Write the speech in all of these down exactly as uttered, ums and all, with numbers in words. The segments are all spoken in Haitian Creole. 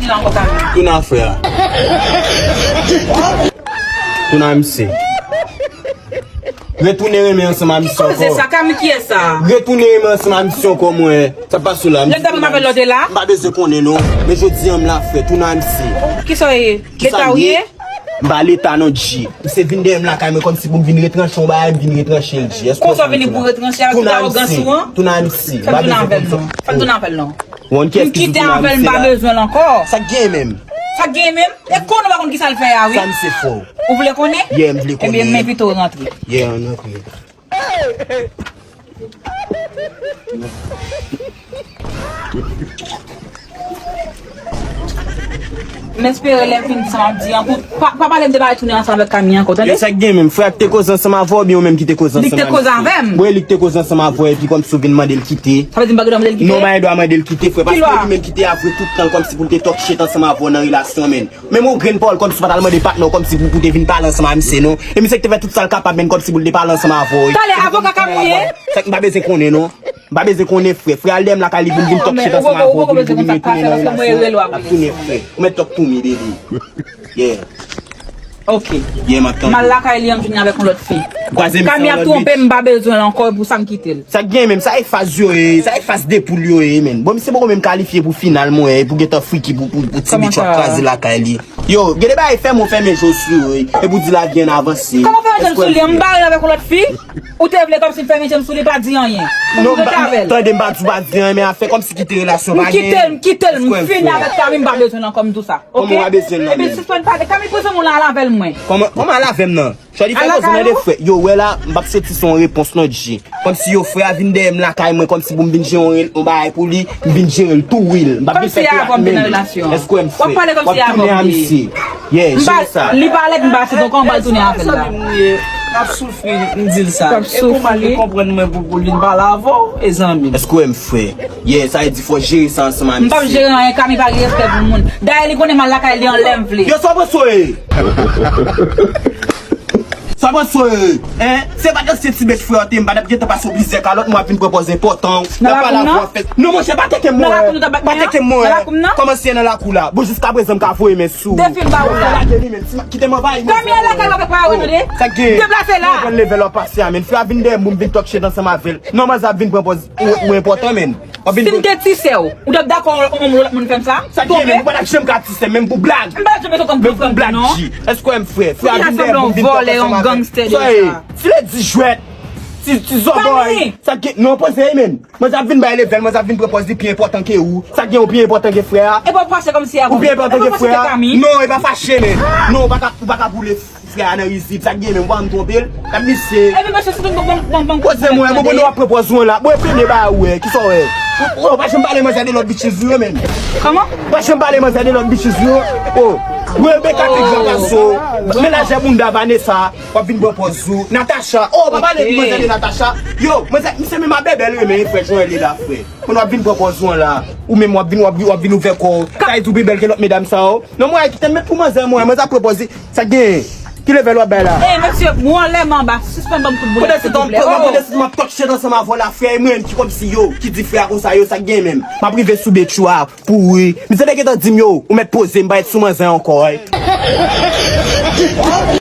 Tounen afè a. Tounen a misye. Retounen renmen ansanm a misye ankò. Ki koze sa? Kami kiyès sa? Retounen renmen ansanm a misye ankò mwen. Sa pase la? Lè m t ap avè lòt la? M pa bezwen konnen non. Men jodi an m la frè. Tounen a misye. Kisa w ye? Leta w ye? M pa leta non G. Misye vin dèyè m lakay mwen kòmsi pou m vin retranche yon bagay, m vin retranche l G. Èske w konprann sa? Konsa w vini pou retranche avèk tout arogans ou an? Tounen a misye. Tounen a misye. Fè m tounen avè l non. Fè m tounen avè l non. Bon, kiyès ki di tounen a misye la? M kite avè l, m pa bezwen l ankò. Sa k genyen menm? Sa k genyen menm? E konnen w pa konn kisa l fè a wi. Sa misye fè w? Ou vle konnen? Yeah, m vle konnen. Ebyen, men pito w rantre. Yeah, ann rantre. M espere lè m fin di sa m ap di an pou pa, pa pale m de bagay tounen ansanm avèk Kami ankò, tande? Yo, sa k gen menm? Frè a k te koze ansanm avè w oubyen ou menm ki te koze ansanm avè l? Li k te koze avè m. Wi, li k te koze ansanm avè w epi kòmsi w vin mande l kite. Sa vle di m pa gen dwa mande l kite? Non, m pa gen dwa mande l kite, frè, paske li menm ki te avwe tout tan l kòmsi pou l te talk shit ansanm avè w nan relasyon, menn. Menm yon grenn pawòl kòmsi w pa t al mande patnè w kòmsi pou, pou te vin pale ansanm a misye, non. E misye ki te fè tout sa l kapab, menn, kòmsi pou l te pale ansanm avè w. Talè, avoka Kami ye? Sa k m pa bezwen konnen, non. M pa bezwen konnen, frè. Frè, al dèyè m lakay li pou m vin talk shit ansanm avè w, pou m vin retounen nan relasyon. L ap tounen, frè. Ou mèt talk to me, baby. Yeah. Ok. Yeah, m ap tande. M al lakay li an, m vini avèk yon lòt fi. Kami ap twonpe m, m pa bezwen l ankò, e pou sa m kite l. Sa k gen menm, sa e faz yo ye, sa e faz de poul yo ye, menn. Bon, misye poko menm kalifye pou final, mwen, e pou gentan friki pou, pou, pou ti bitch w ap kraze lakay li. Yo, gen de bagay fèmen w fèmen je w sou yo, e pou di lavi an avanse. Kòman fèmen je m sou li? M bare avèk yon lòt fi? Ou te vle kòmsi m fèmen je m sou li, pa di anyen. Non, m pa, tande, m pa di w pa di anyen, men afè kòmsi kite relasyon pa gen. M kite l, m kite l, m fini avèk Kami, m pa bezwen l ankò, m di w sa. Ok? Kòman w pa bezwen l nan menm? Ebyen, sispann pale. Kami, poze moun la al avè l mwen. Kòman, kòman al avè m nan? Chòdi fè koze nan de frè. Yo, wè la, m p ap soti san yon repons non G. Kòmsi yo frè a vin dèyè m lakay mwen, kòmsi pou m vin jere yon, yon bagay pou li, m vin jere l tou wi. M p ap vin fè tou la menm. Èske w wè m frè? W ap tounen a misye. Yeah, jere sa. Li pa lèd, m pa sezi, kòman m pral tounen avè l la? Mezanmi, m ye, m ap soufri, m di l sa. E kòman li konprann mwen pou, pou li, m pale avè w, e zanmi m. Èske w wè m frè? Yeah, sa vle di fò jere sa ansanm a misye. M p ap jere anyen, Kami pa gen respè pou moun. Dayè, li konnen m al lakay li anlè m vle. Yo, sa w panse w ye? Sa w panse w ye? Hein? Se pa t ansyen ti bèt frè w te, m pa t ap gentan pase w plizyè kalòt, mwen ap vin pran pòz enpòtan. Nan lakou m nan? Non, monchè, pa teke m, mwen. Pa teke m, mwen. Kòmanse nan lakou la. Bon, jiskaprezan, m ka voye men sou ou. Defi m ba ou la. Lage li, men. Kite m anvayi, Kami al lakay w avèk pa wè nou de. Sa k gen? Deplase la. Mwen pran level w ap pase a, men. Frè a vin dèyè m pou m vin talk shit ansanm avè l. Non, manzè ap vin pran pòz ou, ou enpòtan, men. W ap vin. Si m te ti sè w, ou t ap dakò yon, yon, yon lòt moun fè m sa? Sa k gen, men? Ou pa t ap janm ka ti sè m, menm pou blag. M pa t ap janm mete w kòm vòlè non. Èske w wè m frè? Frè a vin dèyè m pou m vin talk ansanm avè l. Sa e, ti ledi jwèt, ti, ti zòbòy. Sa k gen? Non, poze, men. Manzè ap vin bay level, manzè ap vin pran pòz li pi enpòtan ke ou. Sa k gen, ou pi enpòtan ke frè a? E pa fache kòmsi a. Ou pi enpòtan ke frè a? Non, e pa fache, men. Non, ou pa ka, ou pa ka boule frè a nan rizib. Sa k gen menm, ou pa wè m twonpe l? Gad misye. Epi mesye, se tout bon, bon, bon, bon. Koze mwen, bon, bon, w ap pran pòz ou an la. Bon, e premye bagay ou wè, kisa w wè? Ou, ou pa janm pale manzè de lòt bitches ou yo, men. Kòman? Ou pa janm pale manzè de lòt bitches ou yo. Oh. Rebecca te gran gason. Menajè bounda Vanessa. W ap vin pran pòz ou. Natacha. Oh, pa pale manzè de Natacha. Yo, manzè, misye menm a bèbèl renmen frè Joël la, frè. Moun w ap vin pran pòz ou an la. Ou menm w ap vin, w ap, w ap vin ouvè kò w. Sa vle di w pi bèl ke lòt medam sa yo. Non, mwen, kite m met pou manzè, mwen, manzè ap pran pòz li. Sa gen? Ki level w ap bay la? Eh, mesye, mwen anlè m anba, sispann ban m kout boulèt, silvouplè. Pandan se tan, pandan se tan m ap talk shit ansanm avè w la, frè, e mwen menm ki kòmsi yo, ki di frè a konsa yo, sa gen menm. M ap rive sou bèt ou a, pouri. Misye te gentan di m yo, ou mèt poze, m pa ret sou manzè ankò, wi.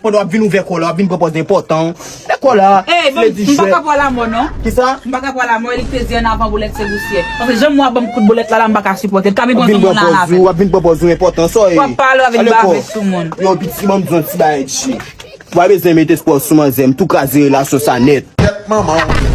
Pandan w ap vin ouvè kò w la, w ap vin pran pòz enpòtan. Lè kò la, eh, bon, m pa ka pran lanmò, non. Kisa? M pa ka pran lanmò, e li k te di ann avan boulèt se pousyè. Paske jan mwen ap ban m kout boulèt la, la, m pa ka sipòte l. Kami poze moun la avè m. W ap vin pran pòz ou enpòtan, sa w ye. W ap pale, w ap vin bave sou moun. Yo, piti, ban m di yon ti bagay, G. Ou pa bezwen mete espwa w sou manzè, m tou kraze relasyon sa nèt. Tèt manman w.